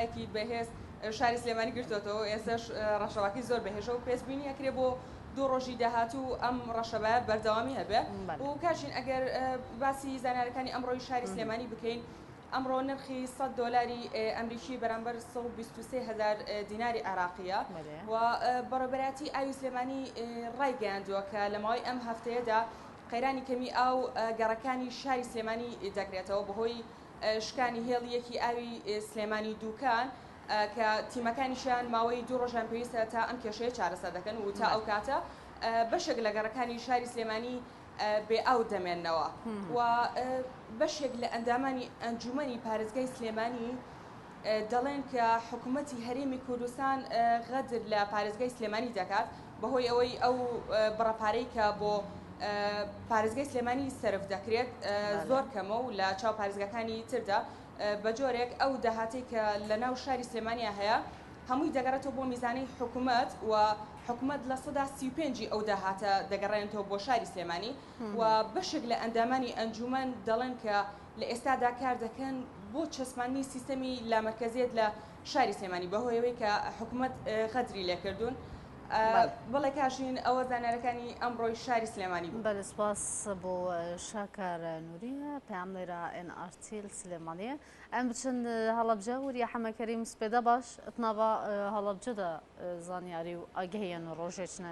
ێکی بەهێز شاری سلێمانی گرتۆتەوە ئێستاش ڕەشەباکەی زۆر بەهێزە و پێشبینی ئەکرێ بۆ دوو ڕۆژی داهاتوو ئەم ڕەشەبایە بەردەوامی هەبێ و کاشین ئەگەر باسی زانیارەکانی ئەمڕۆی شاری سلێمانی بکەین ئەمڕۆ نرخی 100 دۆلاری ئەمریکی بەرامبەر 123 هزار دیناری عێراقیە و بەڕێوەبەرایەتی ئاوی سلێمانی ڕایگەیاندووە کە لە ماوەی ئەم هەفتەیەدا قەیرانی کەمی ئاو گەڕەکانی شاری سلێمانی دەگرێتەوە بەهۆی شکانی هێڵی یەکی ئاوی سلێمانی دووکان کە تیمەکانیشیان ماوەی دوو ڕۆژیان پێویستە تا ئەم کێشەیە چارەسەر دەکەن و تا ئەو کاتە بەشێک لە گەڕەکانی شاری سلێمانی بێ ئاو دەمێننەوە و بەشێک لە ئەندامانی ئەنجومەنی پارێزگای سلێمانی دەڵێن کە حکوومەتی هەرێمی کوردستان غەدر لە پارێزگای سلێمانی دەکات بەهۆی ئەوەی ئەو بڕە پارەی کە بۆ پارێزگای سلێمانی سەرف دەکرێت زۆر کەمە و لە چاو پارێزگاکانی تردا بە جۆرێک ئەو داهاتەی کە لە ناو شاری سلێمانیا هەیە هەمووی دەگەڕێتەوە بۆ میزانەی حکومەت و حکومەت 35% ئەو داهاتە دەگەڕێنێتەوە بۆ شاری سلێمانی و بەشێک لە ئەندامانی ئەنجومەن دەڵێن کە لە ئێستادا کار دەکەن بۆ چەسپاندنی سیستەمی لامەرکەزیەت لە شاری سلێمانی بەهۆی ئەوەی کە حکومەت غەدری لێکردوون. بەڵێ کاشین ئەوە زانیارەکانی ئەمڕۆی شاری سلێمانی بوو. بەلێ سوپاس بۆ شاکار نوری پەیامنێرا ئێن ئار تی سلێمانیە. ئەم بچن هەڵەبجە وریا حەمە کەریم سپێدە باش ئتناڤا هەڵەبجەدا زانیاری و ئاگهیەن ڕۆژێ چنە.